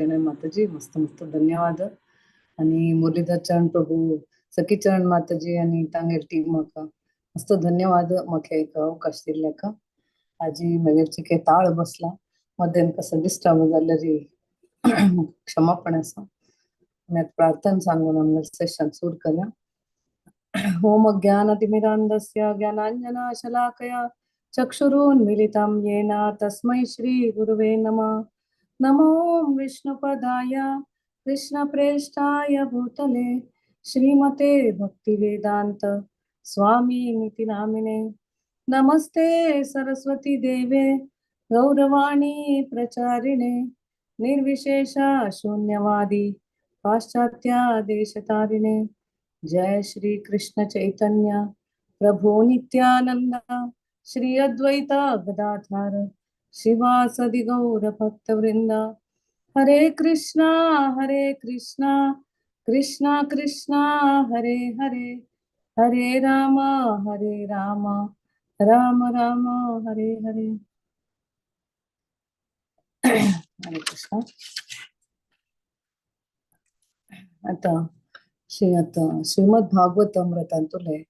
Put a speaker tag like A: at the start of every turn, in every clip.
A: माताजी, मस्त मस्त धन्यवाद. आणि मुरलीधर चरण प्रभू, सखीचरण माताजी आणि तांगेर टीमाक मस्त धन्यवाद म्हाका एक अवकाश दिल्ल्याक. आजी म्हगेर ताळ बसला, मध्यान कसं डिस्टर्ब जाल्यार क्षमापण आसा. आमी आतां प्रार्थना सांगून आमगेलें सेशन सुरू करया. ओम अज्ञानतिमिरान्धस्य ज्ञानाञ्जनशलाकया चक्षुरुन्मीलितं येन तस्मै श्री गुरुवे नमः. नमो विष्णुपदाय कृष्णप्रेष्ठाय भूतले श्रीमते भक्तिवेदांत स्वामी नामिने. नमस्ते सरस्वती देवे गौरवाणी प्रचारिणे निर्विशेष शून्यवादी पाश्चात्य देशतारिणे. जय श्री कृष्ण चैतन्य प्रभु नित्यानंद श्री अद्वैत गदाधर श्रीवासादि गौर भक्त वृंद. हरे कृष्णा हरे कृष्णा कृष्णा कृष्णा हरे हरे, हरे राम हरे राम राम राम हरे हरे. हरे कृष्णा. आता श्री आता श्रीमद भागवत अमृतांतुले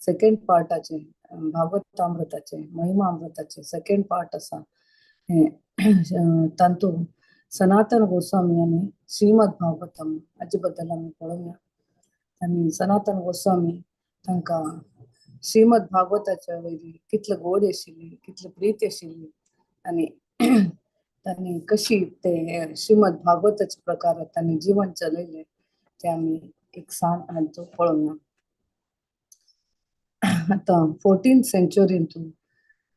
A: सेकंड पार्टाचे, भागवत अमृताचे, महिमा अमृताचे सेकंड पार्ट आसा. तांतू सनातन गोस्वामी आनी श्रीमद भागवतम हाचे बद्दल आमी पळोवया. आनी सनातन गोस्वामी तांकां श्रीमद भागवताच्या वयली कितले गोड आशिल्ली, कितली प्रीती आशिल्ली आनी तांणी कशी ते श्रीमद भागवताच्या प्रकारात तांणी जीवन चलयलें ते आमी एक सान हांचो पळोवया. आतां 14th सेंचुरींतू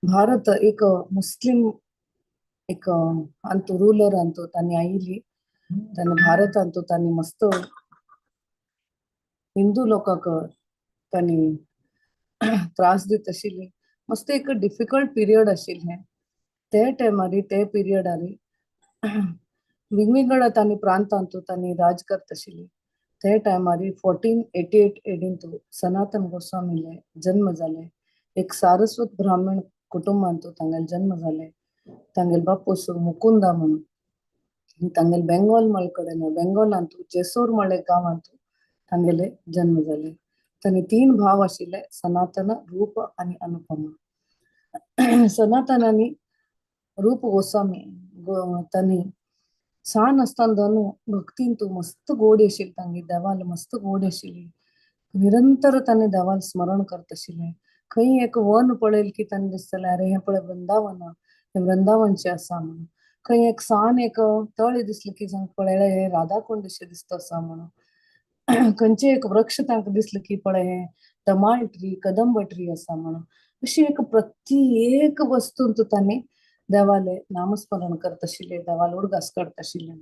A: भारत एक मुस्लिम एक अंतू रुलर अंतू तांणी आयिल्ली. तांणी भारतांतू तांणी मस्त हिंदू लोकांक तांणी त्रास दीत आशिल्ली. मस्त एक डिफिकल्ट पिरियड आशिल्लें ते टायमार. ते पिरियडार विंगविंगड तांणी प्रांतांतू तांणी राज करत आशिल्ली. ते टायमार 1488 एडींतू सनातन गोस्वामीले जन्म जाले. एक सारस्वत ब्राह्मण कुटुंबांतू तांगेले जन्म जाले. तांगेले बापूस मुकुंदा म्हणून. तांगेले बेंगॉल म्हळ्ळे कडेन, बेंगॉलांतू जेसोर म्हळ्ळे गांवांतू तांगेले जन्म जाले. तांणी तीन भाव आशिल्ले, सनातन, रूप आनी अनुपमा. सनातन आनी रूप गोस्वामी तांणी सान आसतना धनु भक्तींतू मस्त गोडी आशिल्ली. तांगे देवाल मस्त गोडी आशिल्ली. निरंतर तांणी देवाल स्मरण करत आशिल्ले. खंय एक वन पळयल की तांणी दिसतलें, अरे हें पळय वृंदावन, हें वृंदावनचें आसा म्हणून. खंय एक सान एक तळें दिसलें की तांकां पळयलें, हें राधाकुंड अशें दिसता आसा म्हणून. खंयचें एक वृक्ष तांकां दिसलें की पळय हें तमाल ट्री, कदंब ट्री आसा म्हणून. अशी एक प्रत्येक वस्तूंत तांणी देवाले नामस्मरण करत आशिल्ले, देवाले उडगास करत आशिल्ले.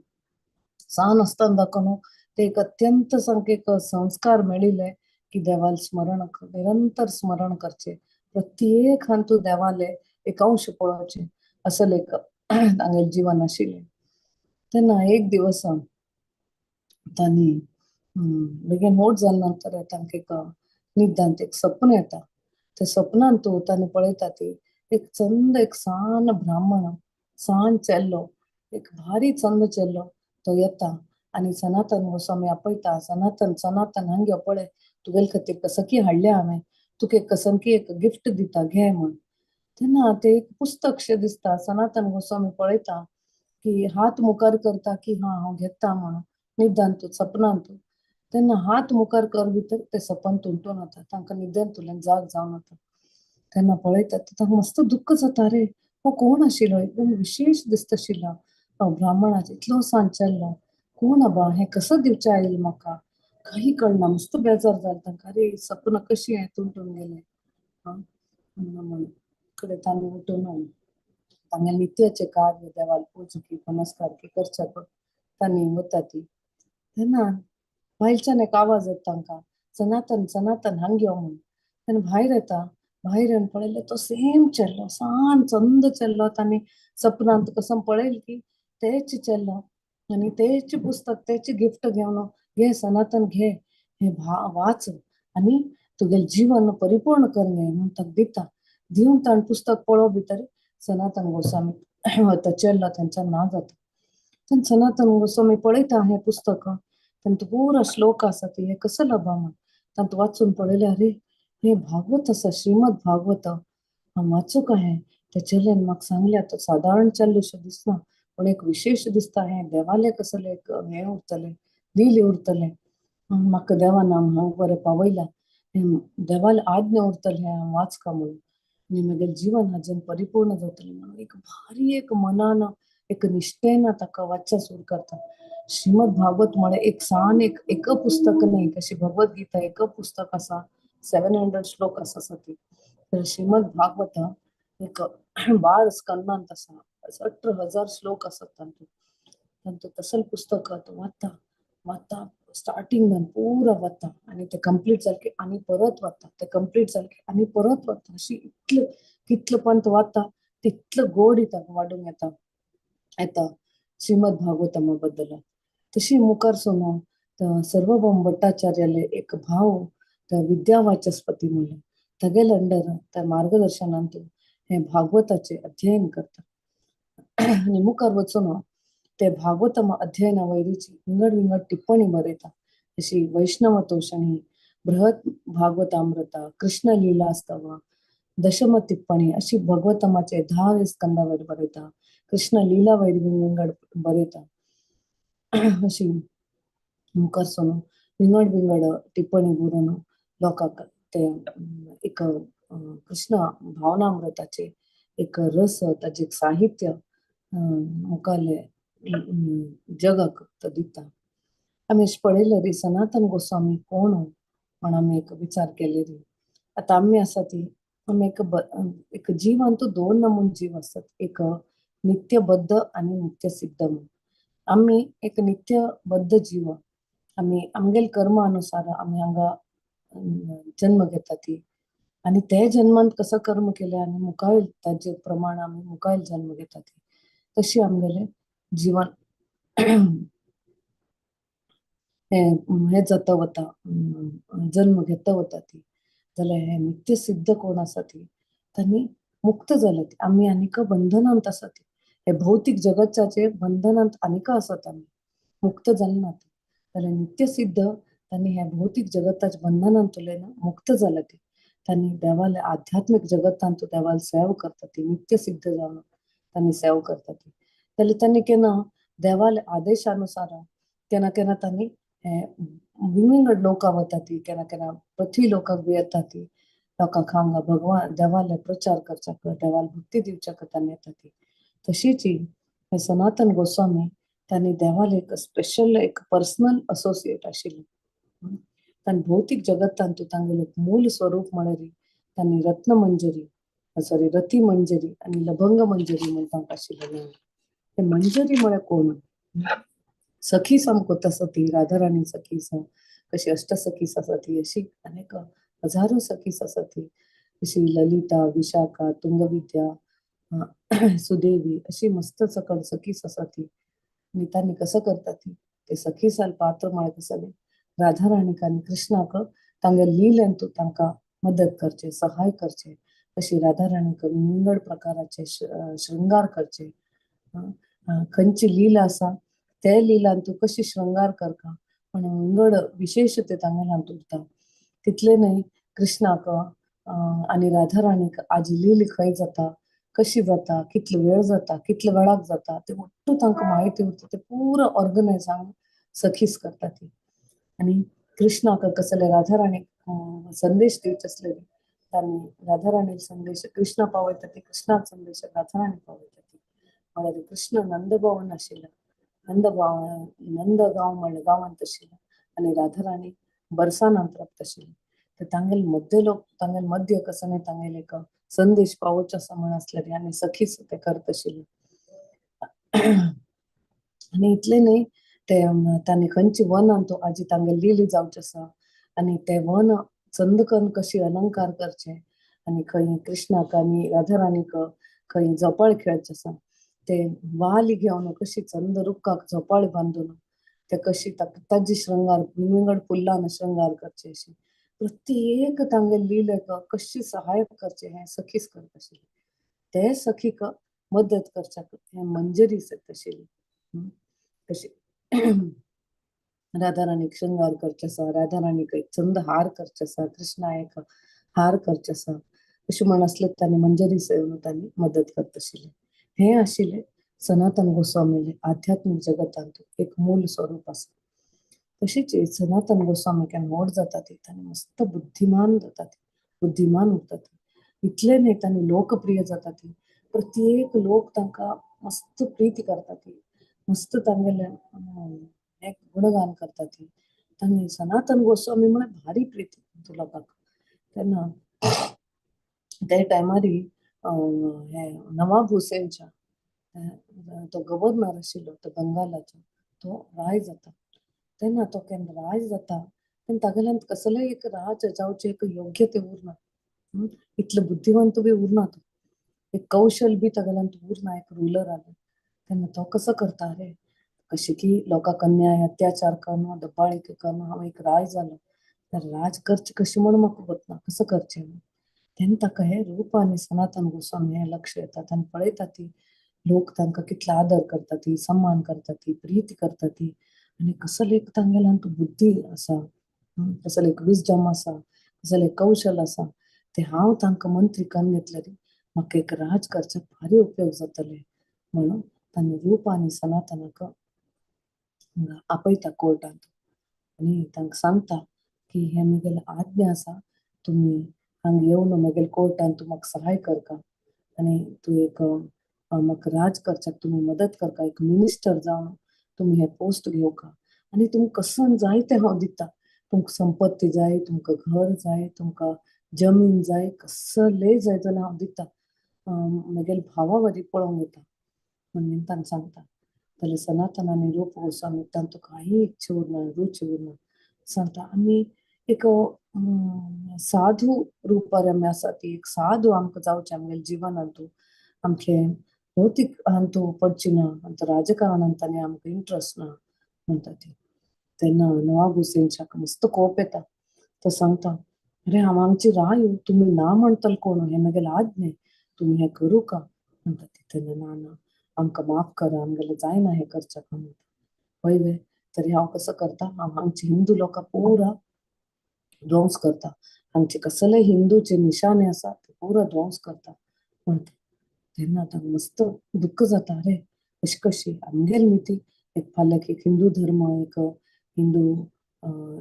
A: सान आसतना दाखोवन ते एक अत्यंत सामके एक संस्कार मेळिल्ले की देवाल स्मरण, निरंतर स्मरण करचे, प्रत्येक हातूंत देवाले एक अंश पळोवचे, असले एक तांगेलें जीवन आशिल्लें. तेन्ना एक दिवस तांणी बेगीन मोट जाले नंतर तांकां एक निदांत एक सपन येता. त्या सपनांत तांणी पळयता ती एक चंद एक सान ब्राह्मण, सान चेल्लो, एक भारी चंद चेल्लो तो येता आनी सनातन गोस्वामी आपयता. सनातन, सनातन, हांग यो, पळय तुगेले खातीर कसकी हाडल्या हांवें, तुका एक कसमकी एक गिफ्ट दिता, घे म्हण. तेन्ना ते एक पुस्तक शें दिसता. सनातन गोस्वामी पळयता की हात मुखार करता की हा हांव घेता म्हणून निदांतू सपनांतू. तेन्ना हात मुखार कर भितर ते सपन तुंटून वता. तांकां निदेंतल्यान जाग जावन वता. तेन्ना पळयता तांकां मस्त दुख्ख जाता, रे हो कोण आशिल्लो, एकदम विशेश दिसता आशिल्लो ब्राह्मणाचो, इतलो सांचल्लो कोण आबा, हें कसो दिवचें आयलें म्हाका, काही कळना. मस्त बेजार जालें तांकां, अरे सपन कशी हें तुंटून गेलें म्हणून. कडेन तांणी उठून तांगेलें नित्याचें कार्य, देवाल पुजा नमस्कार की करच्याक तांणी वता ती. तेन्ना भायल्यान एक आवाज येता तांकां, सनातन, सनातन, हांग यो म्हूण. तेन्ना भायर येता. भायर येवन पळयलें तो सेम चेल्लो, सान चंद चेल्लो. तांणी सपनांत कसो पळयलें की तेच चेल्लो आनी तेच पुस्तक, तेच गिफ्ट घेवन, घे सनातन घे, हे वाच आनी तुगेलें जीवन परिपूर्ण कर घे म्हूण ताका दिता. दिवन ताणें पुस्तक पळोवप भितर सनातन गोस्वामी तो चेल्लो तेंच्या ना जाता. तेन्ना सनातन गोस्वामी पळयता हें पुस्तक, तांतूं पुरा श्लोक आसा ते, हें कसो लभा म्हण तांतूं वाचून पळयलें, अरे हें भागवत आसा, श्रीमद भागवत, हांव वाचूं का हें? त्या चल्यान म्हाका सांगलें, आतां सादारण चल्ले शें दिसना, पूण एक विशेश दिसता, हें देवालें कसलें एक हें उरतलें, लीले उरतलें, म्हाका देवान हांव बरें पावयलां, हें देवाले आज्ञा उरतलें, हें हांव वाचका म्हणून, आनी म्हगेलें जीवन हाजेन परिपूर्ण जातलें म्हणून एक भारी एक मनान एक निश्ठेन ताका वाचचें सुरू करता. श्रीमद भागवत म्हळें एक सान एक एक पुस्तक न्हय, कशी भगवत गीता एक पुस्तक आसा, 700 श्लोक आसा ती. तर श्रीमद भागवत एक 12 स्कंदांत आसा, 18,000 श्लोक आसात तातूंत. तातूंत तसलें पुस्तक तो वाचता वाचता, स्टार्टिंगान पुरा वता आनी ते कंप्लीट जालें की आनी परत वता, ते कंप्लीट जालें की आनी परत वता, अशी इतलें कितलो पंत वता तितलो गोड येता, वाडूंक येता येता श्रीमद भागवतमा बद्दल. तशी मुखार सोनो सर्वभौम भट्टाचार्याले एक भाव त्या विद्यावाचस्पती म्हणून तागेले अंडर त्या मार्गदर्शनांत हे भागवताचे अध्ययन करता. आनी मुखार वचून ते भागवतम अध्ययना वयरीची विंगड विंगड टिप्पणी बरयता, जशी वैष्णव तोषणी, बृहत भागवतामृता, कृष्ण लीलास्तव, दशम टिप्पणी, अशी भगवतमाचे 10 स्कंदा वयर बरयता, कृष्ण लीला वयर विंगड बरयता, अशी मुखार सोन विंगड विंगड टिप्पणी बरोवन लोकांक ते एक कृष्ण भावनामृताचे एक रस, ताजे एक साहित्य मुखारले जगाक तो दिता. आमी अशें पळयलें रे सनातन गोस्वामी कोण म्हण आमी एक विचार केले रे. आतां आमी आसा ती आमी एक एक जिवांतू दोन नमून जीव आसतात, एक नित्यबद्ध आनी नित्यसिद्ध म्हण. आमी एक नित्यबद्ध जीव, आमी आमगेले कर्मानुसार आमी हांगा जन्म घेता ती, आनी ते जन्मांत कसो कर्म केले आनी मुखायल ताजे प्रमाण आमी मुखायल जन्म घेता ती, तशी आमगेले जीवन हें जाता वता, जन्म घेता वता ती. जाल्यार हें नित्यसिद्ध कोण आसा ती तांणी मुक्त जाले ती, आमी आनीक बंधनांत आसा ती, हे भौतीक जगताचे बंधनांत आनीक आसात, आमी मुक्त जाले नात. जाल्यार नित्यसिद्ध तांणी हे भौतीक जगताच्या बंधनांतल्यान मुक्त जाले ती, तांणी देवाले आध्यात्मीक जगतांत देवाले सेवा करता ती, नित्यसिद्ध जावन तांणी सेवा करता ती. जाल्यार तांणी केन्ना देवाले आदेशानुसार केन्ना केन्ना तांणी विंगड लोकां वता ती, केन्ना केन्ना पृथ्वी लोकांक बी येता ती, लोकांक हांगा भगवान देवाले प्रचार करच्याक, देवाले भक्ती दिवच्याक तांणी येता ती. तशीच हे सनातन गोस्वामी तांणी देवाले एक स्पेशल एक पर्सनल असोसिएट आशिल्ले. तांणी भौतीक जगतांतू तांगेलें एक मूल स्वरूप म्हळ्यार तांणी रत्नमंजरी, सॉरी रती मंजरी आनी लभंग मंजरी म्हण तांकां आशिल्लें. ते मंजरी म्हळ्यार कोण? सखी सामको आसा ती, राधाराणी सखी कशी अष्टसखी आसा ती, अशी अनेक हजारो सखीस आसा ती, अशी ललिता, विशाखा, तुंगविद्या, सुदेवी, अशी मस्त सकळ सखीस आसा ती. आनी तांणी कसो करता ती ते सखीसाल पात्र म्हळ्यार कसलें राधाराणीक आनी कृष्णाक तांगे लिलेंतू तांकां मदत करचे, सहाय करचे, अशी राधाराणीक विंगड प्रकाराचे शृंगार करचे. खंयची लीला आसा ते लिलांतू कशी शृंगार करका पण विंगड विशेष ते तांगेल्यांत उरता. तितले न्हय कृष्णाक आनी राधाराणीक आजी लील खंय जाता, कशी जाता, कितलो वेळ जाता, कितले वेळाक जाता, ते ಒಟ್ಟು तांकां म्हायती उरता, ते पुरो ऑर्गनायज हांगा सखीस करता ती. आनी कृष्णाक कसले राधाराणीक संदेश दिवचे आसले तांणी राधाराणी संदेश कृष्णा पावयता ती, कृष्णाक संदेश राधाराणी पावयता ती. म्हळ्यार कृष्ण नंदभवन आशिल्लो, नंदगांव म्हणल्यार गांवांत आशिल्लो आनी राधाराणी बरसानांत रावता आशिल्ली. तर तांगेले मध्य लोक तांगेले मध्य कसो न्ही तांगेले एक संदेश पावोवचो आसा म्हण आसलें आनी सखीच ते करत आशिल्ले. आनी इतलें न्हय ते तांणी खंयची वनांत आजी तांगेले लिली जावचें आसा आनी ते वन चंदकन कशी अलंकार करचे आनी खंय कृष्णाक आनी राधाराणीक खंय झोपाळ खेळचे आसा ते वाली घेवन कशी चंद रुखाक झोपाळ बांदून ते कशी ताजी शृंगार विंगड फुलान शृंगार करचे, अशी प्रत्येक तांगेले लिलेक कशी सहायक करचे हें सखीच करता आशिल्ली. ते सखीक मदत करच्याक हें मंजरी आशिल्ली. तशें राधा राणीक शृंगार करचें आसा, राधा राणीक एक चंद हार करचें आसा, कृष्णा एक हार करचें आसा अशें म्हण आसले तांणी मंजरी येवन तांणी मदत करता आशिल्लें. हें आशिल्लें सनातन गोस्वामीलें आध्यात्मीक जगतांत एक मूल स्वरूप आसा. तशीच सनातन गोस्वामी केन्ना व्हड जाता ती तांणी मस्त बुद्धिमान जाता ती, बुद्धिमान उरता ती. इतलें न्हय तांणी लोकप्रिय जाता ती, प्रत्येक लोक तांकां मस्त प्रिती करता ती, मस्त तांगेलें एक गुणगान करता ती. तांणी सनातन गोस्वामी म्हळ्यार भारी प्रिती लोकांक. तेन्ना ते टायमारी हे नवाब हुसेनच्या तो गव्हर्नर आशिल्लो तो बंगालाचो, तो राय जाता. तेन्ना तो केन्ना राय जाता तेन्ना तागेल्यान कसलेय एक राज जावचें एक योग्यते उरना, इतलो बुद्धिवंत बी उरना, तो एक कौशल बी तागेल्यान उरना एक रुलर आले. तेन्ना तो कसो करता रे, कशें की लोकांक अन्याय अत्याचार करून दबाळीक करून हांव एक राय जालो तर राज करचें कशें म्हूण म्हाका वतना कसो करचें. तेन्ना ताका हे रूप आनी सनातन गोस्वामी हें लक्ष येता. आनी पळयता ती लोक तांकां कितलो आदर करता ती, सन्मान करता ती, प्रीती करता ती, आनी कसलो एक तांगेल्यान बुद्धी आसा, कसलो एक विजडम आसा, कसलें एक कौशल आसा, ते हांव तांकां मंत्री करून घेतल्यार म्हाका एक राज करच्याक भारी उपयोग जातले म्हणून तांणी रूप आनी सनातनाक आपयता कोर्टांत आनी तांकां सांगता की हे म्हगेले आज्ञा आसा, तुमी हांगा येवन म्हगेले कोर्टांत तूं म्हाका सहाय करका आनी तूं एक म्हाका राज करच्याक तुमी मदत करका, एक मिनिस्टर जावन तुमी हे पोस्ट घेवका आनी तुमकां कसन जाय तें हांव दिता, तुमकां संपत्ती जाय, तुमकां घर जाय, तुमकां जमीन जाय, कसलें जाय जाल्यार हांव दिता, म्हगेले भावा वरी पळोवंक येता म्हणून तांकां सांगता. जाल्यार सनातन आनी रूप गोस्वामी तांतूं कांय इच्छा उरना, रुची उरना. सांगता आमी एक साधू रुपार आमी आसा ती एक साधू आमकां जावचें आमगेल्या जिवनांतू, आमचें भौतीक हातूंत पडची ना, आमच्या राजकारणांत आनी आमकां इंट्रस्ट ना म्हणटा ती. तेन्ना नवाब हुसेनशाक मस्त कोप येता. तो सांगता अरे हांव हांगची राय, तुमी ना म्हणटले कोण, हें म्हगेलें आज्ञे, तुमी हें करूं का म्हणटा ती. तेन्ना ना ना आमकां माफ करा, आमगेलें जायना हें करच्याक म्हणटा. हय वे, तरी हांव कसो करता, हांव हांगचे हिंदू लोकां पुरा ध्वंस करता, हांगचे कसले हिंदूचे निशाणे आसा ते पुरा ध्वंस करता म्हणटा. तेन्ना तांकां मस्त दुख्ख जाता, अरे अशी कशी आमगेली न्ही ती एक फाल्यां एक हिंदू धर्म, एक हिंदू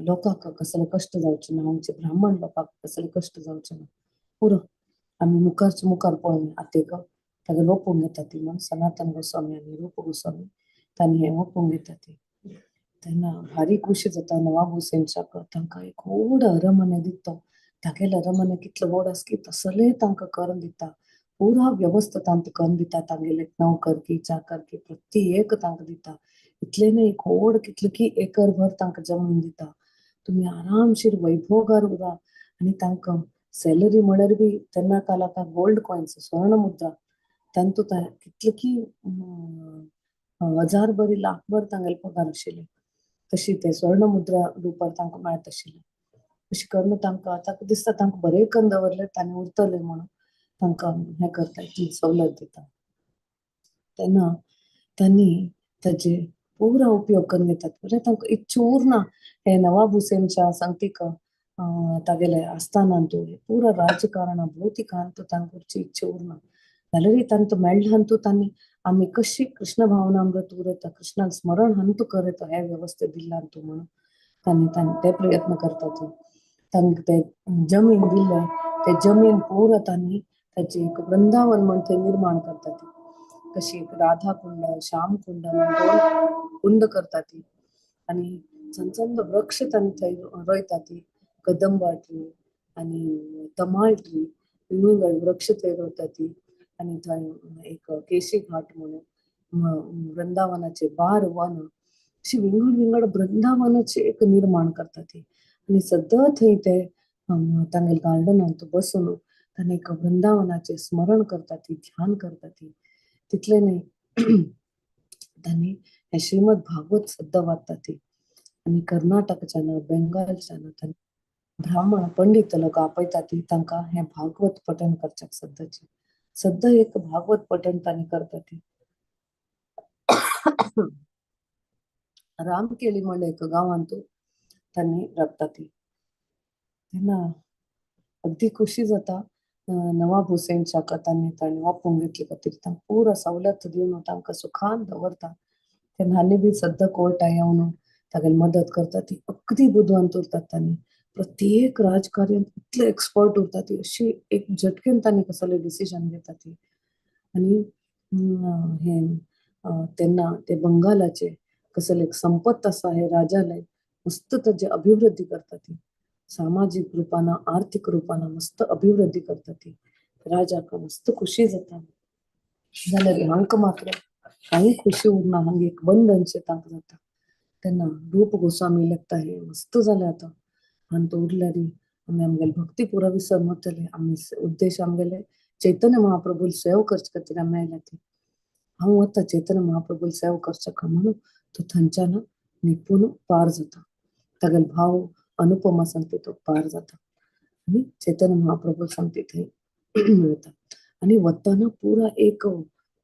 A: लोकांक कसले कश्ट जावचे ना, आमचे ब्राह्मण लोकांक कसले कश्ट जावचे ना, पुरो आमी मुखारचे मुखार पळोवया. आतां एक ताका ओपूंक घेता ती म्हण सनातन गोस्वामी आनी रूप गोस्वामी तांणी हें ओपूंक घेता ती. तेन्ना भारी खुशी जाता नवाब हुसेनशाक, तांकां एक व्हड अरमने दिता, तागेले अरमने कितलो व्हड आसा की तसलें तांकां करून दिता, पुरा व्यवस्था तांकां करून दिता, तांगेले नोकर की चाकर की प्रत्येक तांकां दिता. इतलें न्हय एक व्हड कितले की एकर भर तांकां जमीन दिता, तुमी आरामशीर वैभोगार उरा. आनी तांकां सॅलरी म्हळ्यार बी तेन्ना कालाक गोल्ड कॉयन्स, स्वर्ण मुद्रा तांतूत कितले की हजार बरी लाख भर तांगेले पगार आशिल्ले, तशी ते स्वर्ण मुद्रा रुपार तांकां मेळत आशिल्ले. अशें करून तांकां ताका दिसता तांकां बरें करून दवरलें तांणी उरतलें म्हणून तांकां हें करता, इतली सवलत दिता. तेन्ना तांणी ताजे पुरा उपयोग करून घेतात, म्हणजे तांकां इच्छा उरना हे नवाब हुसेनच्या सांगतीक तागेले आस्थानांतू पुरा राजकारण भौतिकांतू तांकां उरची इच्छा उरना. जाल्यार तांतू मेळ्ळा हातूंत तांणी आमी कशी कृष्ण भावनामृत उरयता, कृष्णान स्मरण हंतू करयता हे वेवस्थे दिल्ला तूं म्हणून तांणी तांणी ते प्रयत्न करतात. तांकां ते जमीन दिल्ले ते जमीन पुरा तांणी ताची एक वृंदावन म्हण थंय निर्माण करतात. कशी एक राधा कुंड, श्याम कुंड म्हण दोन कुंड करतात ती आनी चंद वृक्ष तांणी थंय रोयतात ती, कदंबा ट्री आनी तमाल ट्री विंगड वृक्ष थंय रोयतात ती. आनी थंय एक केशी घाट म्हणून वृंदावनाचे 12 वन अशी विंगड विंगड वृंदावनाचे एक निर्माण करतात ती. आनी सद्दां थंय ते तांगेले गार्डनांत बसून तांणी एक वृंदावनाचे स्मरण करतात ती, ध्यान करतात ती. तितलें न्हय तांणी हें श्रीमद भागवत सद्दां वाचतात ती. आनी कर्नाटकच्यान बेंगालच्यान तांणी ब्राह्मण पंडित लोक आपयतात ती, तांकां हें भागवत पठण करच्याक सद्दांचें सद्दां एक भागवत पठण तांणी करतात ती. रामकेली म्हणले एक गांवांत तांणी राबता ती. तेन्ना अगदी खुशी जाता नवाब हुसेन शाका तांणी तांणी वापून घेतले खातीर तांकां पुरा सवलत दिवन तांकां सुखान दवरता. तेन्ना आनी बी सद्दां कोर्टा येवन तागेली मदत करता ती. अगदी बुदवंत उरतात तांणी, प्रत्येक राजकार्यांत इतले एक्सपर्ट उरता ती, अशी एक झटकेन तांणी कसले डिसिजन घेता ती. आनी हे तेन्ना ते बंगालाचे कसले एक संपत्त आसा हे राजाले मस्त ताजी अभिवृद्धी करता ती, सामाजीक रुपान आर्थीक रुपान मस्त अभिवृद्धी करता ती. राजाक मस्त खुशी जाता. जाल्यार हांकां मात्र कांय खुशी उरना, हांगा एक बंधनशें तांकां जाता. तेन्ना रूप गोस्वामी लागता हे मस्त जालें आतां, आनी तो उरल्यार आमी आमगेले भक्ती पुरा विसरून वतले. आमी उद्देश आमगेले चैतन्य महाप्रभूल सेवा करचे खातीर आमी आयल्या ती. हांव वता चैतन्य महाप्रभूल सेवा करचे म्हणून तो थंयच्यान निपून पार जाता. तागेलो भाव अनुपमा सांगते तो पार जाता आनी चैतन्य महाप्रभू सांगते थंय वता. आनी वतना पुरा एक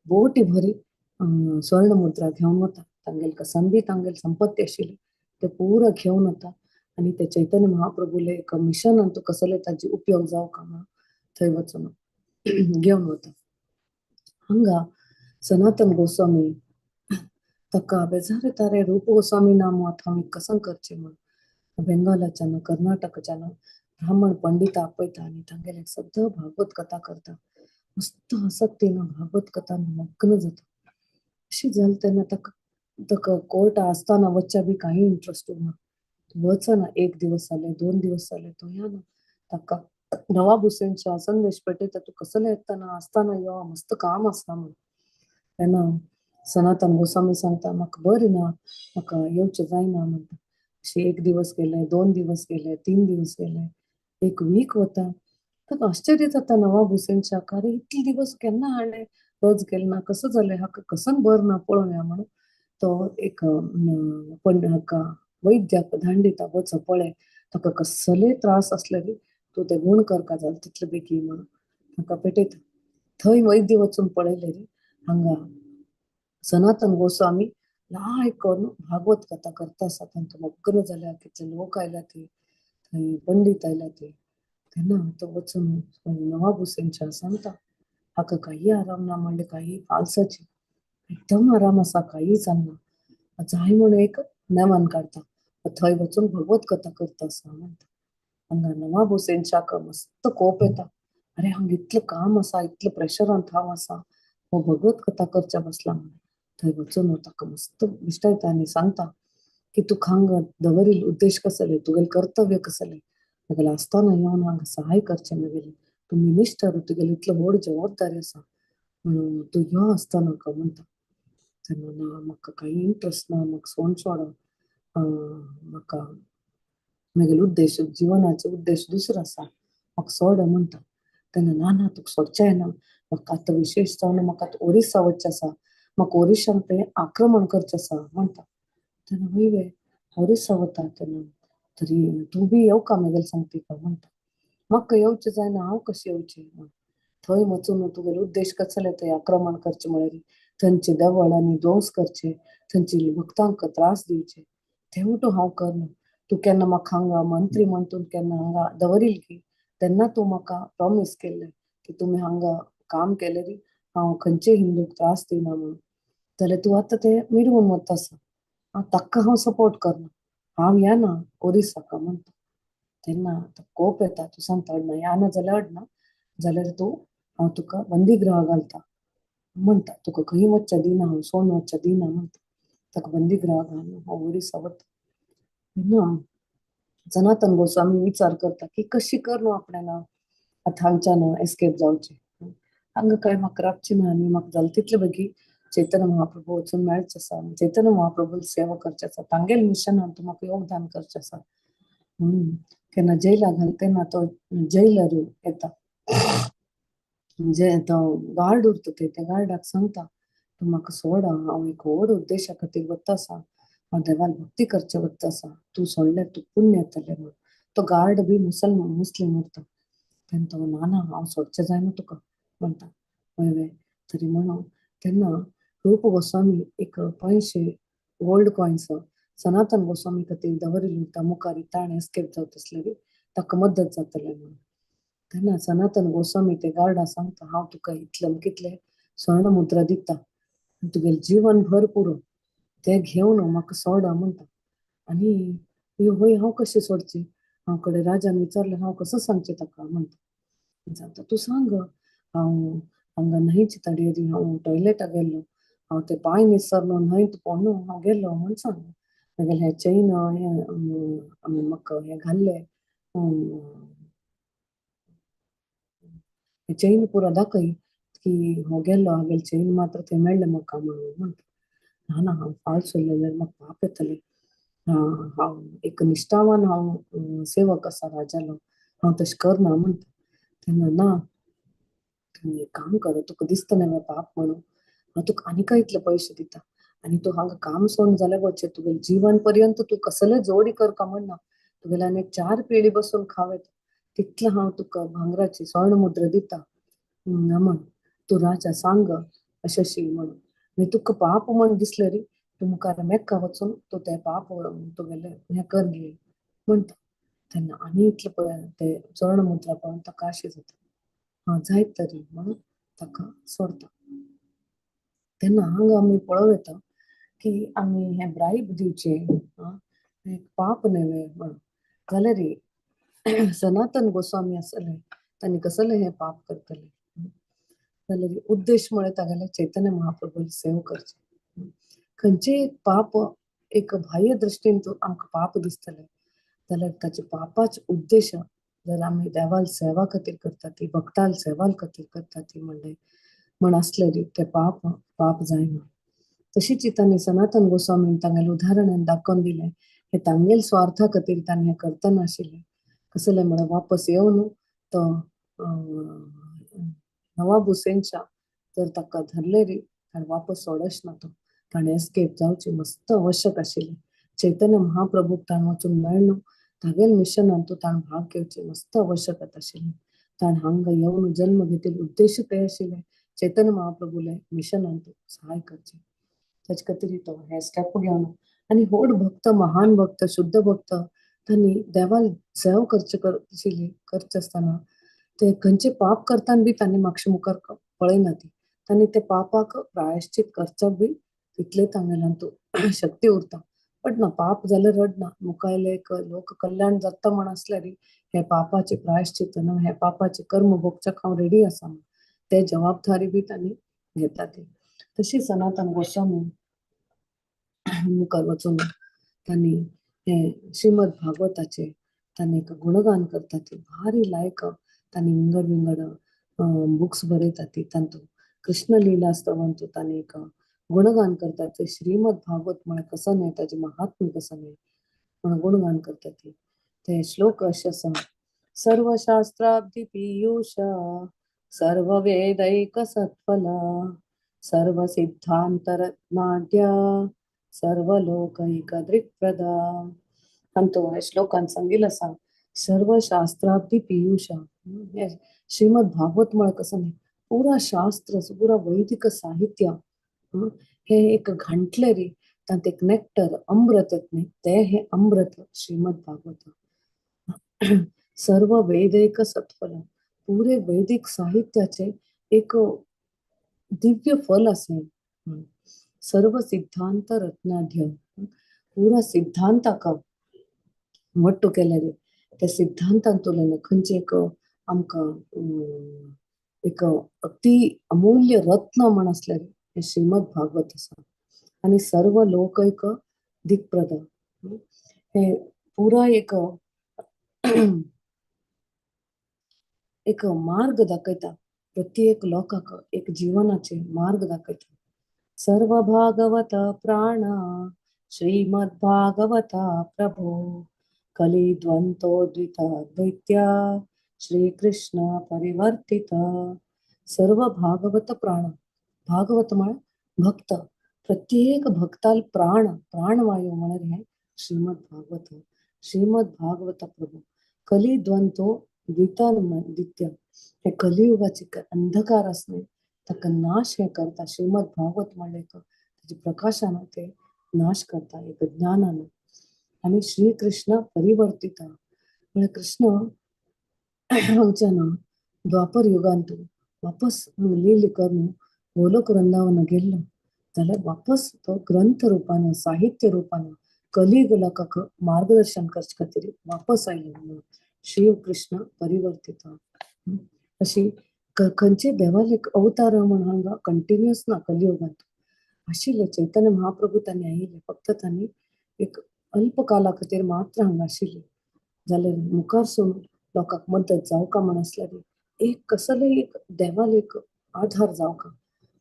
A: बोटी भरी स्वर्ण मुद्रा घेवन वता. तांगेले कसन बी तांगेले संपत्ती आशिल्ली ते पुरा घेवन वता. आनी ते चैतन्य महाप्रभूले एक मिशनान तो कसले ताजी उपयोग जावं म्हणून थंय वचून घेवन वता. हांगा सनातन गोस्वामी ताका बेजार येता, रे रूप गोस्वामी ना मूं आतां हांव कसं करचें म्हूण. बेंगालाच्यान कर्नाटकच्यान ब्राह्मण पंडित आपयता आनी तांगेले सद्दां भागवत कथा करता. मस्त आसक्तीन भागवत कथा मग्न जाता. अशी जालें तेन्ना ताका ताका कोर्ट आसतना वच्च्या बी कांय इंट्रस्ट उरना. वचना, एक दिवस जाले 2 दिवस जाले तो येना. ताका नवाब हुसेन शाह संदेश पेटयता, तूं कसले येतना आसतना यो, मस्त काम आसा म्हूण. तेन्ना सनातन गोस्वामी सांगता म्हाका बरें ना, म्हाका येवचें जायना म्हणटा. अशें 1 दिवस गेले, 2 दिवस गेले, 3 दिवस गेले, 1 वीक वता. ताका आश्चर्य जाता नवाब हुसेन शाह, अरे इतले दिवस केन्ना हाणें रोज गेले ना, कसो जालें, हाका कसन बरें ना पळोवया म्हणून तो एक पण हाका वैद्याक धांडिता, वच पळय ताका कसले त्रास आसले रे, तूं ते गुण करका जाल तितले बेगीन म्हणून ताका पेटयता. थंय वैद्य वचून पळयले रे हांगा सनातन गोस्वामी लायक करून भागवत कथा करता आसा. तांकां मग्न जाल्या, कितले लोक आयल्या ते, थंय पंडीत आयल्या ते. तेन्ना तो वचून नवाब हुसेन शाह सांगता हाका काही आराम ना म्हणले, काही फाल्साची एकदम आराम आसा, काही जालना जाय म्हूण एक नेमान काडटा, थंय वचून भगवत कथा करता आसा म्हणटा. हांगा नवाब हुसेन शाहक मस्त कोप येता, अरे हांगा इतलें काम आसा, इतलें प्रेशरांत हांव आसा, हो भगवत कथा करच्या बसला म्हणून. थंय वचून ताका मस्त विश्टायता आनी सांगता की तुका हांगा दवरील उद्देश कसले, तुगेलें कर्तव्य कसलें, म्हगेलें आसतना येवन हांगा सहाय करचें म्हगेलें, तूं मिनिस्टर, तुगेली इतलो व्हड जबाबदारी आसा म्हणून तूं यो आसतना का म्हणटा. तेन्ना ना म्हाका कांय इंट्रस्ट ना, म्हाका सोड सोड, म्हाका म्हगेलो उद्देश जिवनाचो उद्देश दुसरो आसा, म्हाका सोड म्हणटा. तेन्ना ना ना तुका सोडचें येना, म्हाका आतां विशेश जावन म्हाका आतां ओरिसा वचचें आसा, म्हाका ओरिशान तें आक्रमण करचें आसा म्हणटा. तेन्ना वय वे ओरिसा वता तेन्ना तरी तूं बी येवका म्हगेलें सांगता का म्हणटा. म्हाका येवचें जायना, हांव कशें येवचें. थंय वचून तुगेलो उद्देश कसले थंय आक्रमण करचें म्हळ्यार थंयचे देवळांनी ध्वंस करचे, थंयचे भक्तांक त्रास दिवचे, तेवूय हांव करना. तूं केन्ना म्हाका हांगा मंत्री म्हण तूं केन्ना हांगा दवरील की तेन्ना तूं म्हाका प्रॉमीस केल्लें की तुमी हांगा काम केलें री हांव खंयचे हिंदूक त्रास दिना म्हणून, जाल्यार तूं आतां तें मिरवून वता आसा, ताका हांव सपोर्ट करना, हांव येना ओरिसाका म्हणटा. तेन्ना कोप येता, तूं सांगता अडना येना जाल्यार अडना, जाल्यार तूं हांव तुका बंदीगृह घालता म्हणटा, तुका खंय वचच्या दिना, हांव सोडून वचच्या दिना म्हणटा. ताका बंदीगृह घालून हांव ओरिसा वता. तेन्ना सनातन गोस्वामी विचार करता की कशी करून आपणान आतां हांगच्यान एस्केप जावचें, हांगा काय म्हाका रावचें ना आनी म्हाका जालें तितले बेगीन चैतन्य महाप्रभू वचून मेळचें आसा, चैतन्य महाप्रभू सेवा करचें आसा, तांगेले मिशनान तूं म्हाका योगदान करचें आसा म्हणून केन्ना जेला घाल तेन्ना तो जेलर येता, म्हणजे तो गार्ड उरता थंय, त्या गार्डाक सांगता तूं म्हाका सोड, हांव एक व्हड उद्देशा खातीर वता आसा, हांव देवाक भक्ती करचें वता आसा, तूं सोडल्यार तूं पुण्य येतलें म्हणून. तो गार्ड बी मुस्लिम उरता. तेन्ना तो ना ना हांव सोडचें जायना तुका म्हणटा. हय वे तरी म्हणून तेन्ना रूप गोस्वामी एक 500 गोल्ड कॉयन्स सनातन गोस्वामी खातीर दवरिल्ली उरता मुखार ताणें एस्केप जावत आसलेली ताका मदत जातलें म्हणून. तेन्ना सनातन गोस्वामी ते गार्डा सांगता हांव तुका इतले कितले स्वर्ण मुद्रा दिता, तुगेलें जीवन भर पुरो, ते घेवन म्हाका सोड म्हणटा. आनी हय हांव कशें सोडचें, हांव कडेन राजान विचारलें हांव कसो सांगचें ताका म्हणटा. सांगता तूं सांग हांव हांगा न्हंयचे तडयेर हांव टॉयलेटाक गेल्लो, हांव ते पांय निसरलो न्हंयत पोंदो हांव गेल्लो म्हूण सांग. मागीर हे चैन हे म्हाका हें घाल्लें हे चैन पुरो दाखय की हो गेल्लो हागेले चैन मात्र थंय मेळ्ळें म्हाका म्हणून म्हणटा. ना ना हांव फाल्स उरलें जाल्यार म्हाका पाप येतलें, हांव एक निश्ठावान हांव सेवक आसा राजालो, हांव तशें करना म्हणटा. तेन्ना ना तूं एक काम कर, तुका दिसता न्हय पाप म्हणून हांव तुका आनीकय इतले पयशे दिता आनी तूं हांगा काम सोडून जाल्यार वचचें, तुगेलें जीवन पर्यंत तूं कसलें जोडी करका म्हणना, तुगेले आनी 4 पिळी बसून खावेत तितलें हांव तुका भांगराची स्वर्ण मुद्रा दिता म्हण तूं राजा सांग अशें अशी म्हणून. आनी तुका पाप म्हण दिसलें री तूं मुखार मेक्का वचून तूं तें पाप तुगेलें हें कर घे म्हणटा. तेन्ना आनी इतलें पळय ते स्वर्ण मुद्रा पळोवन ताका अशें जाता हां जायत तरी म्हणून ताका सोडता. तेन्ना हांगा आमी पळोवं येता की आमी हें ब्रायब दिवचें एक पाप न्हय म्हणून. जाल्यार सनातन गोस्वामी आसले तांणी कसलें हें पाप करतले जाल्यार उद्देश म्हळ्यार तागेले चैतन्य महाप्रभू सेव करचें. खंयचें एक पाप एक बाह्य दृश्टीन आमकां पाप दिसतलें जाल्यार ताचे पापाचे उद्देश जर आमी देवाल सेवा खातीर करता ती भक्ताल सेवा खातीर करता ती म्हणलें म्हण आसलें री तें पाप पाप जायना. तशीच तांणी सनातन गोस्वामीन तांगेलें उदाहरणान दाखोवन दिलें हे तांगेल स्वार्था खातीर तांणी हें करतना आशिल्लें. कसलें म्हळ्यार वापस येवन तो नवाब हुसेनशा जर ताका धरले री ताणें वापस सोडच ना, तो ताणें एस्केप जावची मस्त आवश्यक आशिल्लें. चैतन्य महाप्रभूक ताणें वचून मेळ्ळो तागेल मिशनान तो ताणें भाग घेवचे मस्त आवश्यकता आशिल्लें. ताणें हांगा येवन जन्म घेतिल्ले उद्देश ते आशिल्ले चैतन्य महाप्रभूले मिशनान तो सहाय करचें. ताचे खातीर तो हे स्टेप घेवन आनी व्हड भक्त महान भक्त शुद्ध भक्त तांणी देवाल सेव करचे आशिल्ली करचे आसतना ते खंयचे पाप करताना बी तांणी मातशें मुखार पळयना ती तांणी ते पापाक प्रायश्चित करचो बी तितले तांगेल्यान तो शक्ती उरता. बट ना पाप जाल्यार रडना मुखायले एक लोक कल्याण जाता म्हण आसल्यार हे पापाचे प्रायश्चित ना हे पापाचे कर्म भोगच्याक हांव रेडी आसा ते जबाबदारी बी तांणी घेता ती. तशी सनातन गोस्वामी मुखार वचून तांणी हे श्रीमद भागवताचे तांणी एक गुणगान करता ती भारी लायक तांणी विंगड विंगड बुक्स बरयता ती तातूंत कृष्ण लीला स्तवांतू तांणी एक गुणगान करतात ते श्रीमद भागवत म्हळ्यार कसो न्हय ताजें महात्म्य कसो न्हय म्हण गुणगान करतात ती. ते श्लोक अशें आसा सर्वशास्त्राब्धि पीयूष सर्ववेदैक सत्फला सर्व सिद्धांत रत्नाढ्या सर्वलोकैक दृक्प्रदा. अंतो ह्या श्लोकान सांगिल्लें आसा सर्वशास्त्राब्धि पीयूष. श्रीमद भागवत म्हळ्यार कसो न्हय पुरा शास्त्र पुरा वैदिक साहित्य हे एक घांटलें री तांत एक नेक्टर अमृत येत न्ही ते हे अमृत श्रीमद भागवत. सर्व वेदैक सत्फल पुरे वैदिक साहित्याचे एक दिव्य फल आसा. सर्व सिद्धांत रत्नाढ्य पुरा सिद्धांताक मट्टू केले रे त्या सिद्धांतांतुल्यान खंयचें एक आमकां एक अति अमूल्य रत्न म्हण आसलें हें श्रीमद भागवत आसा. आनी सर्व लोकैक दिक्प्रद हे पुरा एक एक मार्ग दाखयता प्रत्येक लोकाक एक जीवनाचे मार्ग दाखयता. सर्व भागवत प्राण श्रीमद भागवत प्रभो कलिद्वंतोद्विता श्री कृष्ण परिवर्तित. सर्व भागवत प्राण भागवत म्हळ्यार भक्त प्रत्येक भक्ताल प्राण प्राणवायू म्हळ्यार हें श्रीमद भागवत. श्रीमद भागवत प्रभू कलिद्वंतो द्वित्य हे कलियुगाचे अंधकार आसले ताका नाश हे करता. श्रीमद भागवत म्हणलें ताजे प्रकाशान ते नाश करता एक ज्ञानान. आनी श्री कृष्ण परिवर्तित म्हळ्यार कृष्ण हांगच्यान द्वापर युगांत वापस लील करून गोलोक वृंदावन गेल्लो जाल्यार वापस तो ग्रंथ रुपान, साहित्य रुपान कलियुग लोकांक मार्गदर्शन करचे खातीर वापस आयलो म्हणून श्री कृष्ण परिवर्तित. अशी खंयचे देवाले एक अवतार म्हण हांगा कंटिन्युअस ना कलियुगांत आशिल्ले. चैतन्य महाप्रभू तांणी आयिल्ले, फक्त तांणी एक अल्प काला खातीर मात्र हांगा आशिल्ले. जाल्यार मुखार सून लोकांक मदत जावका म्हण आसल्यार एक कसलेय एक देवाले एक आधार जावका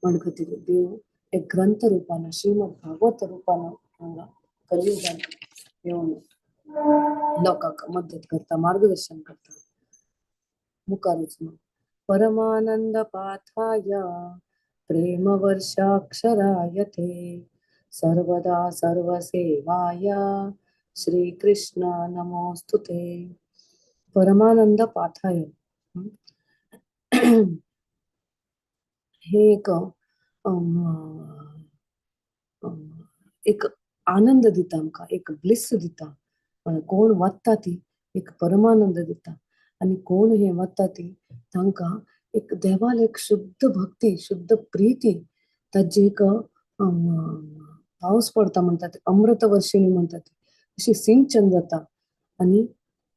A: म्हण खातीर देव एक ग्रंथ रुपान, श्रीमद भागवत रुपान हांगा कलियुगांत येवन लोकांक मदत करता, मार्गदर्शन करता. मुखार वचून परमानंद पाथाय प्रेम वर्षाक्षराय ते सर्वदा सर्वसेवाय श्री कृष्ण नमोस्तुते. परमानंद पाथाय हे एक एक आनंद दिता आमकां, एक ब्लिस दिता. पण कोण वता ती एक परमानंद दिता आनी कोण हे वता ती तांकां एक देवाल एक शुद्ध भक्ती, शुद्ध प्रीती, ताजी एक पावस पडता म्हणटात, अमृत वर्षिणी म्हणटात, अशी सिंचन जाता. आनी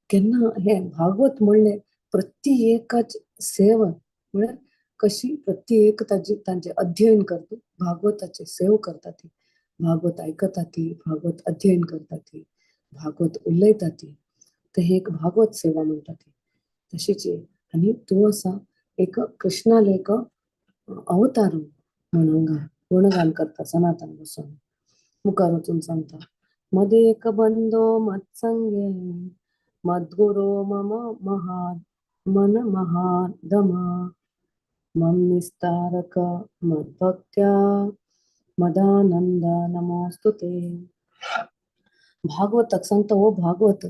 A: केन्ना हे भागवत म्हणलें प्रत्येकाच सेवा म्हळ्यार कशी प्रत्येक ताजी तांचे अध्ययन करता, भागवताचे सेव करता ती, भागवत आयकता ती, भागवत अध्ययन करता ती, भागवत उलयता ती, तर हे एक भागवत सेवा म्हणटा ती. तशीच आनी तूं आसा एक कृष्णाले एक अवतार म्हणून गुणगान करता सनातन गोस्वामी. मुखार वचून सांगता मदेक बंदो मत्संगे मद्गुरो मम महा मन महादमा मम निस्तारक मद्भक्त्या मदानंद नमोस्तुते. भागवताक सांगता, हो भागवत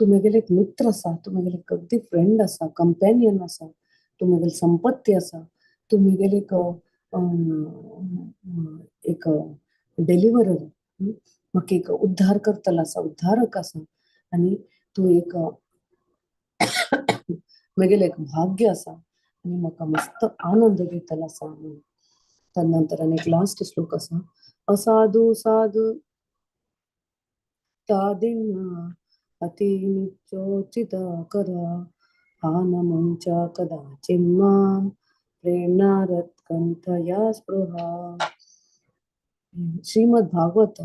A: तूं म्हगेले एक मित्र आसा, तूं म्हगेले एक अगदी फ्रेंड आसा, कंपेनियन आसा, तूं म्हगेली संपत्ती आसा, तूं म्हगेले एक एक डिलिवरर, म्हाका एक उद्धार करतलो आसा, उद्धारक आसा, आनी तूं एक म्हगेलें एक भाग्य आसा आनी म्हाका मस्त आनंद दितलो आसा म्हणून. तदनंतर आनी एक लास्ट श्लोक आसा, असाधू साधू तादिन अति निचोचित करा हानमुंच कदाचिन्मां प्रेम्णारत्कंठया स्पृहा. श्रीमद भागवत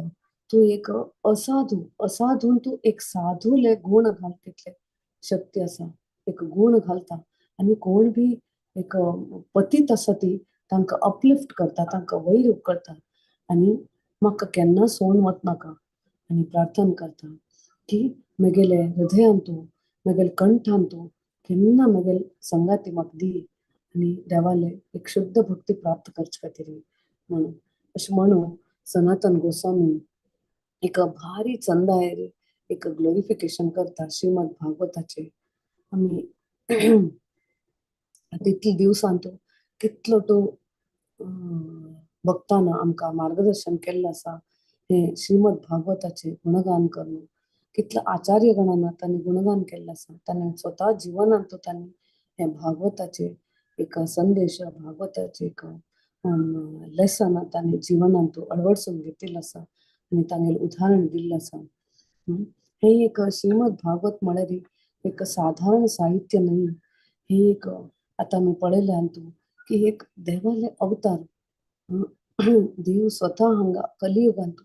A: तूं एक असाधू, असाधून तूं एक साधूले गुण घाल, तितले शक्ती आसा, एक गुण घालता आनी कोण बी एक पतीत आसा ती तांकां अपलिफ्ट करता, तांकां वयर उखलता आनी म्हाका केन्ना सोडून वचनाका आनी प्रार्थना करता की म्हगेले हृदयान तूं, म्हगेले कंठान तूं केन्ना म्हगेले संगाती म्हाका दी आनी देवाले एक शुद्ध भक्ती प्राप्त करचे खातीर म्हणून. अशें म्हणून सनातन गोस्वामी एक भारी चंदायर एक ग्लोरिफिकेशन करता श्रीमद भागवताचे. आमी तितले दिवसांत कितलो तो भक्तान आमकां मार्गदर्शन केल्लें आसा हे श्रीमद भागवताचे गुणगान करून, कितल्या आचार्य गणान तांणी गुणगान केल्लें आसा, तांणी स्वता जिवनांत तो तांणी हे भागवताचे एक संदेश, भागवताचे एक लेसन तांणी जिवनांत अळवडसून घेतिल्लें आसा आनी तांगेलें उदाहरण दिल्लें आसा. हे एक श्रीमद भागवत म्हळ्यार एक साधारण साहित्य न्हय, हे एक आतां आमी पळयलें हातूंत की एक देवाले अवतार, देव स्वता हांगा कलियुगांत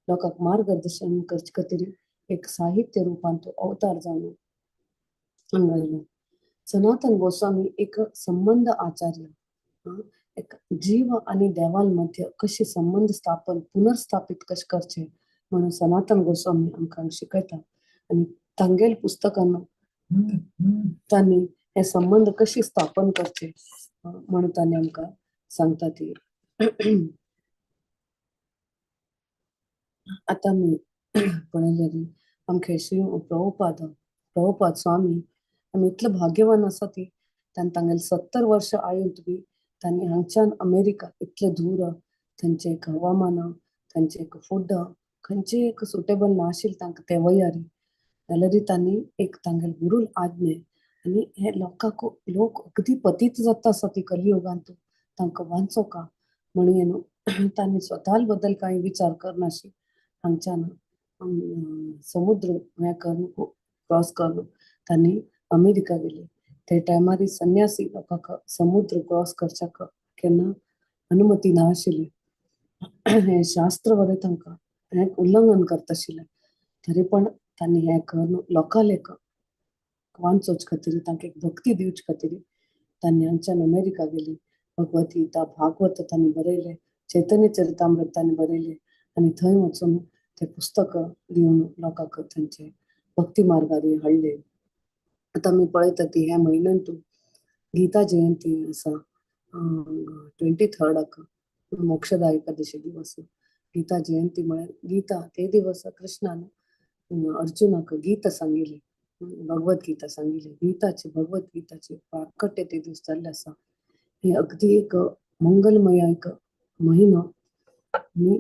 A: लोकांक मार्गदर्शन करचे खातीर एक साहित्य रुपांत अवतार जावन हांगा आयलो. सनातन गोस्वामी एक संबंध आचार्य, एक जीव आनी देवाल मध्य कशे संबंध स्थापन पुनर्स्थापित कशे करचे म्हणून सनातन गोस्वामी आमकां शिकयता आनी तांगेले पुस्तकान तांणी हे संबंध कशे स्थापन करचे म्हणून तांणी आमकां सांगता ती. आतां आमी पळयल्यार आमचे श्री प्रभुपाद, प्रभुपाद स्वामी आमी इतले भाग्यवान आसा ती तांणी तांगेले 70 वर्सां आयुंत बी तांणी हांगच्यान अमेरिका इतले दूर थंयचें एक हवामान, थंयचें एक फूड, खंयची एक सुटेबल नाशिल्लें तांकां ते वयारी, जाल्यार तांणी एक तांगेले गुरूल आज्ञे आनी हे लोकांक लोक अगदी पतीत जाता आसा ती कलियुगांत, तांकां वांचोका म्हणून न्हू तांणी स्वता बद्दल कांय विचार करनाशी हांगच्यान समुद्र हें करून क्रॉस करून तांणी अमेरिका गेले. ते टायमार संन्यासी लोकांक समुद्र क्रॉस करच्याक केन्ना अनुमती ना आशिल्ली. हें शास्त्र वरें तांकां हें उल्लंघन करता आशिल्लें, तरी पण तांणी हें करून लोकांक वांचोवचे खातीर, तांकां एक भक्ती दिवचे खातीर तांणी हांगच्यान अमेरिका गेली. भगवत गीता भागवत तांणी बरयले, चैतन्य चरितामृत तांणी बरयले आनी थंय वचून ते पुस्तक दिवन लोकांक थंयचे भक्ती मार्गार हाडले. आतां आमी पळयता ती ह्या म्हयन्यांत गीता जयंती आसा, 23 मोक्षदा एकादशी दिवस. गीता जयंती म्हळ्यार गीता ते दिवस कृष्णान अर्जुनाक गीता सांगिल्ली, भगवत गीता सांगिल्ली. गीताचे भगवत गीताचे प्राकट्य ते दीस जाल्ले आसा. हे अगदी एक मंगलमय एक म्हयनो. आनी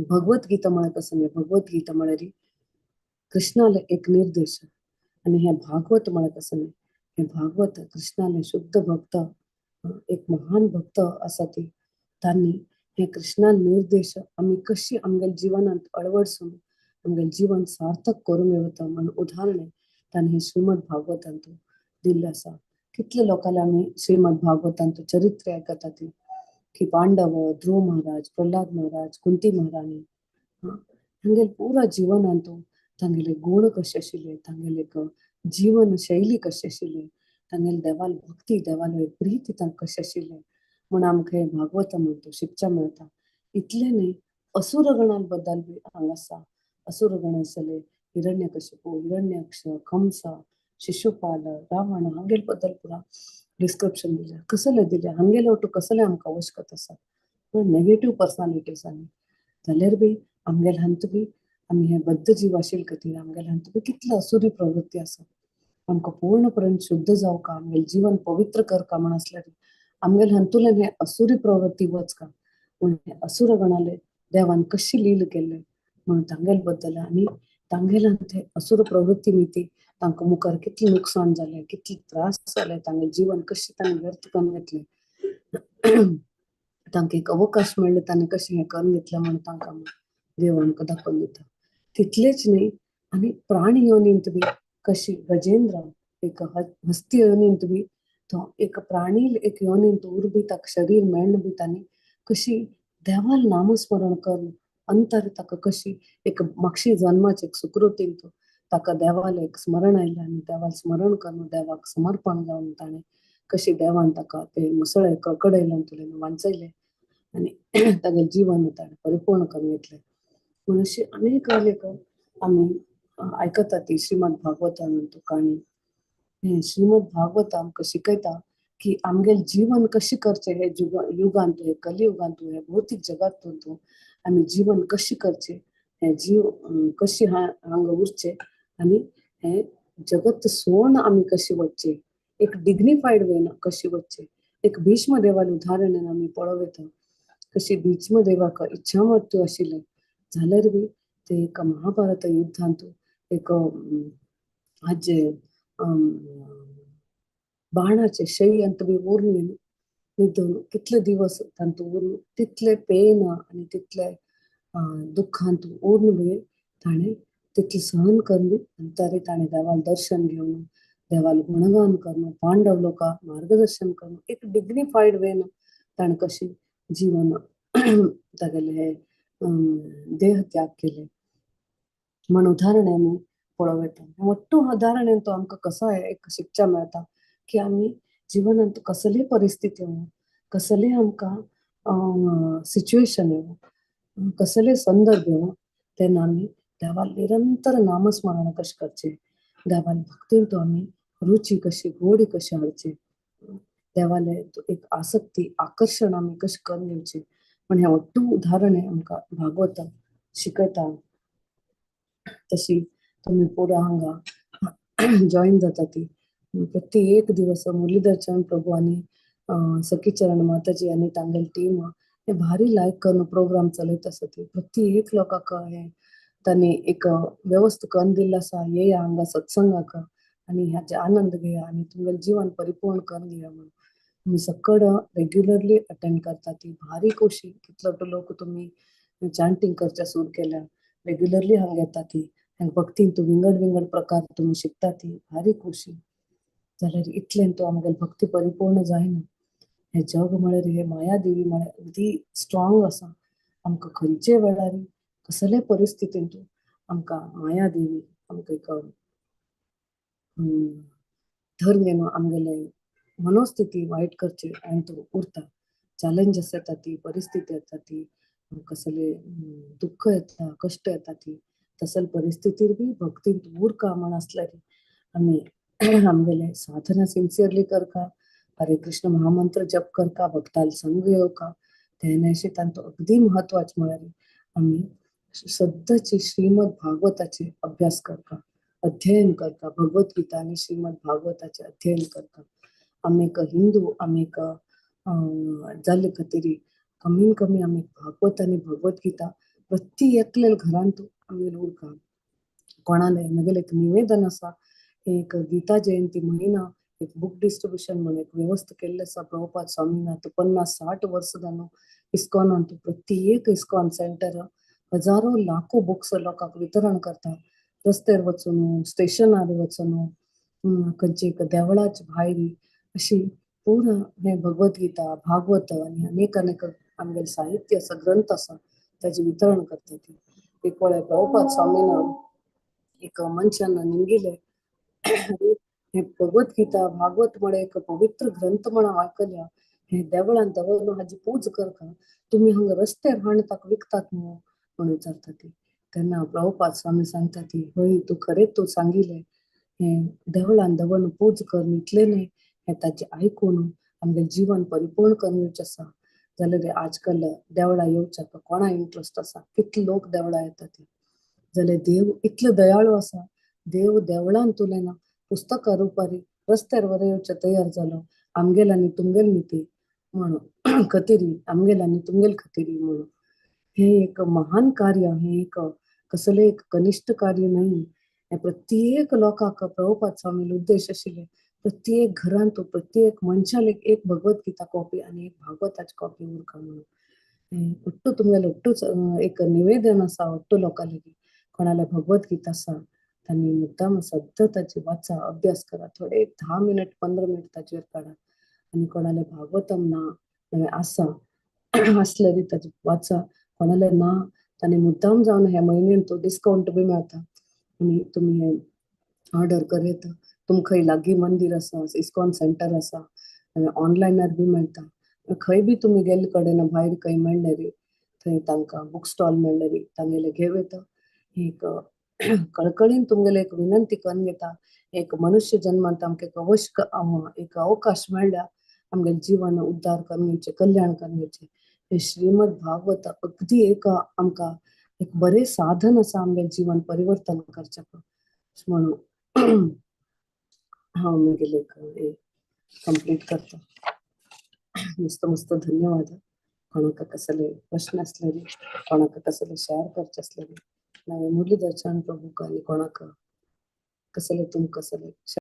A: भगवत गीता म्हळ्यार कसो न्ही, भगवत गीता म्हळ्यार कृष्णाले एक निर्देश आनी हे भागवत म्हळ्यार कसो न्ही, हे भागवत कृष्णाले शुद्ध भक्त एक महान भक्त आसा ती तांणी हे कृष्णा निर्देश आमी कशी आमगेल्या जिवनांत अळवडसून आमगेलें जीवन सार्थक करूंक मेळटा म्हण उदाहरण तांणी हे श्रीमद भागवतांत दिल्लें आसा. कितले लोकांले आमी श्रीमद भागवतांत चरित्र आयकता ती की पांडव, ध्रुव महाराज, प्रल्हाद महाराज, कुंती महाराणी तांगेले पुरा जिवनांत तांगेले गुण कशे आशिल्ले, तांगेले जीवन शैली कशी आशिल्ली, तांगेले देवाल भक्ती, देवाल प्रीती तांकां कशें आशिल्लें म्हण आमकां हें भागवत म्हणटा शिकच्या मेळटा. इतलें न्ही, असुरगणां बद्दल बी हांगा आसा. असुरगण आसले हिरण्यकशिपू, हिरण्याक्ष, कंस, शिशुपाल, रावण हांगेले बद्दल पुरा डिस्क्रिप्शन दिलें. कसले दिलें हांगेले वटू कसले आमकां आवश्यकता आसा, नेगेटीव पर्सनालिटीज आनी जाल्यार बी आमगेले हांत बी आमी हे बद्द जीव आशिल्ले खातीर आमगेले हांत बी कितले असुरी प्रवृत्ती आसा. आमकां पूर्णपणे शुद्ध जावका, आमगेलें जीवन पवित्र करका म्हण आसल्यार आमगेले हातूंतल्यान हे असुरी प्रवृत्ती वचका म्हण हे असुरगणाले देवान कशी लील केल्ले म्हणून तांगेले बद्दल आनी तांगेले ते असुर प्रवृत्ती मिती तांकां मुखार कितलें नुकसान जालें, कितले त्रास जाले, तांगेलें जीवन कशें तांणी व्यर्थ करून घेतलें, तांकां एक अवकाश मेळ्ळो तांणी कशें हें करून घेतलें म्हण तांकां देव आमकां दाखोवन दिता. तितलेच न्ही, आनी प्राणी योनींत बी कशी गजेंद्र एक हस्ती योनींत बी तो एक प्राणी एक योनींत उरबी ताका शरीर मेळ्ळें बी तांणी कशी देवाल नामस्मरण करून अंतर ताका कशी एक मागशी जन्माचे एक सुकृतींत ताका देवाल एक स्मरण आयलें आनी देवाल स्मरण करून देवाक समर्पण जावन ताणें कशी देवान ताका ते मुसळे कडकडयल्यान तुल्यान वांचयलें आनी तागेलें जीवन ताणें परिपूर्ण करून घेतलें. म्हूण अशी अनेक लेख आमी आयकता ती श्रीमद भागवता म्हणतो काणी. हे श्रीमद भागवत आमकां शिकयता की आमगेलें जीवन कशें करचें हे युगांत, हे कलियुगांत, हे भौतीक जगांत आमी जीवन कशें करचें, हे जीव कशें हांगा उरचें आनी हे जगत सोडून आमी कशें वचचें, एक डिग्निफायड वेन कशें वचचें. एक भीष्म देवालें उदाहरण आमी पळोवं येता कशी भीष्म देवाक इच्छा मृत्यू आशिल्लें जाल्यार बी ते एक महाभारत युद्धांत एक हाजे बाणाचे शय्यंत बी उरून न्हिदून कितले दिवस तांतू उरून तितले पेन आनी तितले दुख्खांत उरून बी ताणें तितलें सहन करून बी नंतर ताणें देवाल दर्शन घेवन देवाल गुणगान करून पांडव लोकांक मार्गदर्शन करून एक डिग्निफायड वेन ताणें कशें जीवन तागेलें हे देह त्याग केले म्हण उदाहरण आमी पळोवं येता. वट्टू उदाहरण तो आमकां कसो एक शिक्षा मेळटा की आमी जिवनांत कसलीय परिस्थिती येवं, कसलीय आमकां सिच्युएशन येवं, कसलेय संदर्भ येवं, तेन्ना आमी देवाल निरंतर नामस्मरण कशें करचें, देवाल भक्तीन आमी रुची कशी गोडी कशी हाडची, देवाले एक आसक्ती आकर्शण आमी कशें करून घेवचें म्हण हें वट्टू उदाहरण आमकां भागवत शिकयता. तशी तुमी पुरा हांगा जॉईन जाता ती प्रत्येक दिवस मुरलीधर चरण प्रभू आनी सखीचरण माताजी आनी तांगेली टीम हे भारी लायक करून प्रोग्राम चलयत आसा ती. प्रत्येक लोकांक हे तांणी एक व्यवस्था करून दिल्लो आसा, येया हांगा सत्संगाक आनी हाचे आनंद घेया आनी तुमगेलें जीवन परिपूर्ण करून घेया म्हणून. तुमी सगळं रेग्युलरली अटेंड करता ती भारी खोशी. कितलो तो लोक तुमी चांटींग करच्या सुरू केल्या, रेग्युलरली हांगा येता ती, हांगा भक्तीन तूं विंगड विंगड प्रकार तुमी शिकता ती भारी खोशी. जाल्यार इतलें तो आमगेली भक्ती परिपूर्ण जायना. हे जग म्हळ्यार हे माया देवी म्हळ्यार अगदी स्ट्रॉंग आसा. आमकां खंयचे वेळार कसले परिस्थितींत आमकां माया देवी आमकां एक धर्म न्हू आमगेले मनोस्थिती वायट करची आनी तो उरता. चॅलेंजीस येता ती, परिस्थिती येता ती, कसले दुःख येता, कश्ट येता ती, तसल परिस्थितीर बी भक्तींत उरका म्हण आसल्यार आमी आमगेले साधना सिन्सियरली करका, हरे कृष्ण महामंत्र जप करका, भक्ताल संग येवका. तेन्ना तांचो अगदी महत्वाचें म्हळ्यार आमी सद्दाची श्रीमद भागवताचे अभ्यास करका, अध्ययन करका, भगवत गीता आनी श्रीमद भागवताचे अध्ययन करका. आमी एक हिंदू, आमी एक जाल्ले खातीर कमीन कमी आमी भागवत आनी भगवत गीता प्रति एकले घरांत आमी उरका. कोणाले म्हगेलें एक निवेदन आसा, एक गीता जयंती म्हयना एक बुक डिस्ट्रिब्युशन म्हणून एक व्यवस्था केल्ले आसा. प्रभुपाद स्वामीन 50-60 वर्स जावन इस्कॉनांत प्रत्येक इस्कॉन सेंटर हजारो लाखो बुक्स लोकांक वितरण करता. रस्त्यार वचून, स्टेशनार वचून, खंयचे एक देवळाच्या भायर अशी पूर्ण हे भगवत गीता, भागवत आनी अनेक अनेक आमगेले साहित्य आसा, ग्रंथ आसा, ताजें वितरण करता ती. एक वेळार प्रभुपाद स्वामीन एक मनशान निमगिले, हे भगवत गीता भागवत म्हळ्यार एक पवित्र ग्रंथ म्हण हांव आयकल्या, हे देवळान दवरून हाजी पूज करता, तुमी हांगा रस्त्यार हाडून ताका विकतात न्हू म्हण विचारता ती. तेन्ना प्रभुपाद स्वामी सांगता ती, हय तूं खरेंच तूं सांगिलें, हे देवळान दवरून पूज कर इतलें न्हय, हें ताजें आयकून आमगेलें जीवन परिपूर्ण करून येवचें आसा. जाल्यार आजकाल देवळां येवच्याक कोणा इंट्रस्ट आसा, कितले लोक देवळां येता ती. जाल्यार देव इतलो दयाळू आसा, देव देवळान तुलें ना पुस्तका रुपारी रस्त्यार वर येवचे तयार जालो आमगेल आनी तुमगेल निती म्हणून खतिरी, आमगेल आनी तुमगेल खतिरी म्हणून. हे एक महान कार्य, हे एक कसलें एक कनिश्ठ कार्य न्हय. हे प्रत्येक लोकांक प्रभुपाद स्वामीलो उद्देश आशिल्ले प्रत्येक घरांत प्रत्येक मनशाक एक भगवत गीता कॉपी आनी एक भागवताची कॉपी उरका म्हणून. ఒట్టు तुमगेले ఒट्टूच एक निवेदन आसा ఒट्टू लोकां लागीं, कोणाले भगवत गीता आसा तांणी मुद्दाम सद्दां ताची वाचा, अभ्यास करा, थोडे 10 मिनट 15 मिनट ताचेर काडा. आनी कोणाले भागवतम ना नाल्यार आसा आसल्यार ताची वाचा, कोणाले ना तांणी मुद्दाम जावन ह्या म्हयन्यान तो डिस्कावंट बी मेळटा आनी तुमी हे ऑर्डर कर येता. तुमकां खंय लागीं मंदीर आसा, इस्कॉन सेंटर आसा, ऑनलायनार बी मेळटा, खंय बी तुमी गेल्ले कडेन भायर खंय मेळ्ळें थंय तांकां बूक स्टॉल मेळ्ळें तांगेले घेवं येता. एक कळकळीन तुमगेले एक विनंती करून घेता, एक मनुष्य जन्मांत आमकां एक अवश्य एक अवकाश मेळ्ळ्या आमगेलें जीवन उद्धार करून घेवचें, कल्याण करून घेवचें. हे श्रीमद भागवत अगदी एक आमकां एक बरें साधन आसा आमगेलें जीवन परिवर्तन करच्याक म्हणून हांव म्हगेलें एक कंप्लीट करता. मस्त मस्त धन्यवाद. कोणाक कसले प्रश्न आसले, कोणाक कसले शेअर करचे आसले, नवे मुरलीधर प्रभूक आनी कोणाक कसले तुमकां कसले